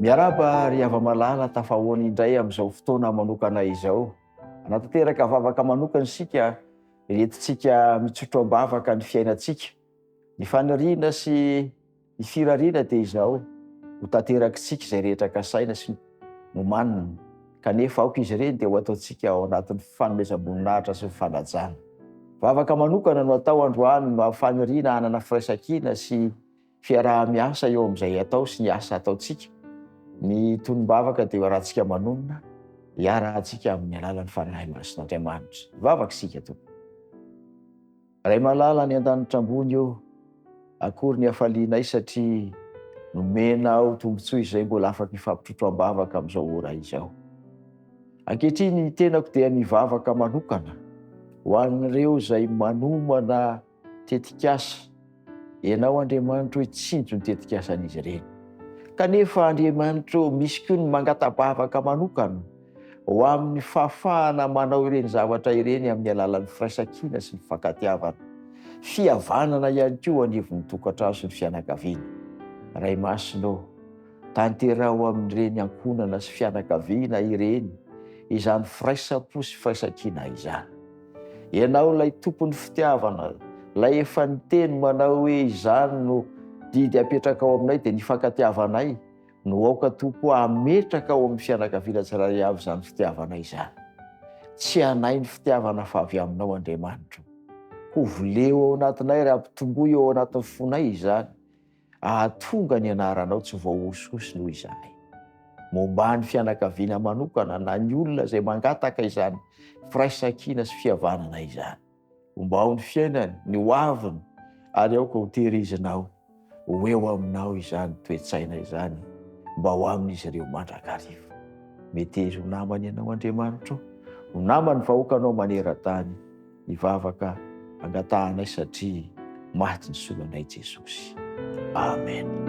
Miarahaba ry hava-malala tafahoana indray amin'izao fotoana manokana izao. Hanatanteraka vavaka manokana isika, entintsika mitsotro am-bavaka ny fiainantsika. Ny faniriana sy ny firariana dia izao, ho tanterakitsika izay rehetra kasaina sy nomanina, kanefa aoka izy ireny dia ho ataontsika ao anatin'ny fanomezam-boninahitra sy ny fanajana. Vavaka manokana no atao androany mba faniriana hanana firaisankina sy fiaraha-miasa eo amin'izay atao sy ny asa ataontsika. Ny tonom-bavaka dia iarahantsika manonona, iarahantsika amin'ny alalan'ny Fanahy Masin'Andriamanitra. Hivavaka isika Tompo. Ray malala any an-danitra ambony ô, akory ny hafalianay satria nomenao tombontsoa izay mbola afaka hifampitrotro am-bavaka amin'izao ora izao. Ankehitriny ny tenako dia mivavaka manokana ho an'ireo izay manomana tetikasa. Ianao Andriamanitro hitsinjo ny tetikasan'izy ireny. Kanefa Andriamanitro misy koa ny mangata-bavaka manokana ho amin'ny fahafahana manao ireny zavatra ireny amin'ny alalan'ny firaisankina sy ny fankatiavana. Fihavanana ihany koa anivon'ny tokantrano sy ny fianakaviana. Ray Masina ô, tanteraho amin'ireny ankohonana sy fianakaviana ireny izany firaisam-po sy firaisankina izany. Ianao ilay Tompon'ny fitiavana, ilay efa niteny manao hoe izany no didy apetrakao aminay dia ny hifankatiavanay no aoka Tompo hametraka ao amin'ny fianakaviana tsirairay avy izany fitiavana izany. Tsy anay ny fitiavana fa avy aminao Andriamanitro. Ho voleo ao anatinay ary ampitomboy ao anatin'ny fonay izany. Hahatonga ny anaranao tsy voahosihosy noho izahay. Momba ny fianakaviana manokana na ny olona izay mangataka izany firaisankina sy fihavanana izany. Ombao ny fiainany, ny hoaviny, ary aoka ho tehirizinao ho eo aminao izany toe-tsaina izany mba ho amin'izy ireo mandrakariva. Meteza ho namany ianao Andriamanitro, ho naman'ny vahoakanao maneran-tany. Hivavaka angatahanay satria maty nisolo anay Jesosy. Amen.